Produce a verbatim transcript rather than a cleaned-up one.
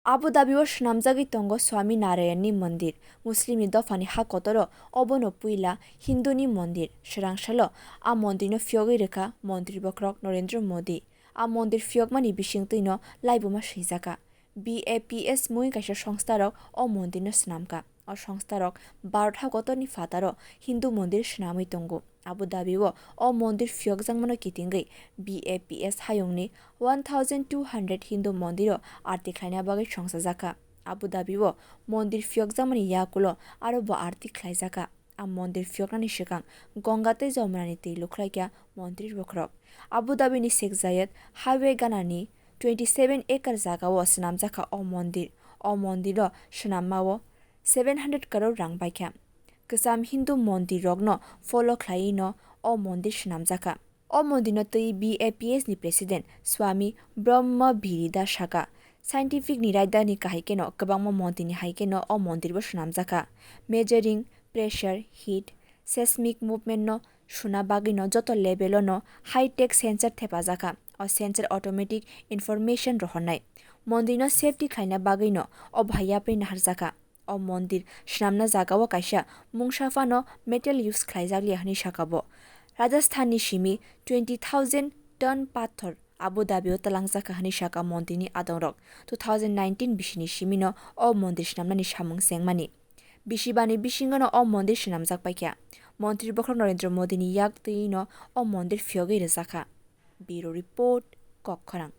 Abu Dhabi o swnamjagwi tongo Swami Narayan ni mondir, Muslim ni dopha ni ha kotor o obono puila Hindu ni mondir. Swrang salo a mondir no phiyogwi rwkha montri bokhorok Narendra Modi. A mondir phiyokmani bisingtwi no laibuma swijakha. B A P S mungwi kaisa songsta rok o mondir no swnamkha. O songsta rok Bharat ha kotor ni phataro Hindu mondir swnamwi tongo. Abu Dhabi o o mondir phiyokjakmano kitingwi B A P S hayungni one thousand two hundred Hindu mondir o arti khlaina bagwi songchajakha. Abu Dhabi o mondir phiyokjakmani yakulo aro bo arti khlaijakha. A mondir phiyoknani swkang Ganga tei Jamuna ni twi lukhlaikha montri bokhorok. Abu Dhabi ni Sheikh Zayed Highway gana ni twenty seven acre jaga o swnamjakha o mondir. O mondir o swnamma o seven hundred crore rang baikha. Kwcham Hindu mondir rokno follow khlaiwi no o mondir swnamjakha. O mondir no twi B A P S ni president Swami Brahma Bhirida sakha, scientific ni raidani kahai kheno kwbangma mondir ni hai kheno o mondir bo swnamjakha. Measuring pressure, heat, seismic movement no suna bagwi no joto level o no high tech sensor thepajakha. O sensor automatic information rohornai. Mondir no safety khlaina bagwi no o bahai yapri naharjakha. O mondir swnamna jaga o kaisa mungsa phano metal use khlaijak liya hwnwi saka bo. Rajasthan ni simi twenty thousand ton pathor Abu Dhabi o twlangjakha hwnwi saka mondir ni adongrok. Two thousand nineteen bisi ni simi no o mondir swnamnani samung chengmani. Bisi bani bisingo no o mondir swnamjak paikha. Montri bokhorok Narendra Modi ni yak twi no o mondir phiyogwi rwjakha. Bureau Report, Kokkhorang.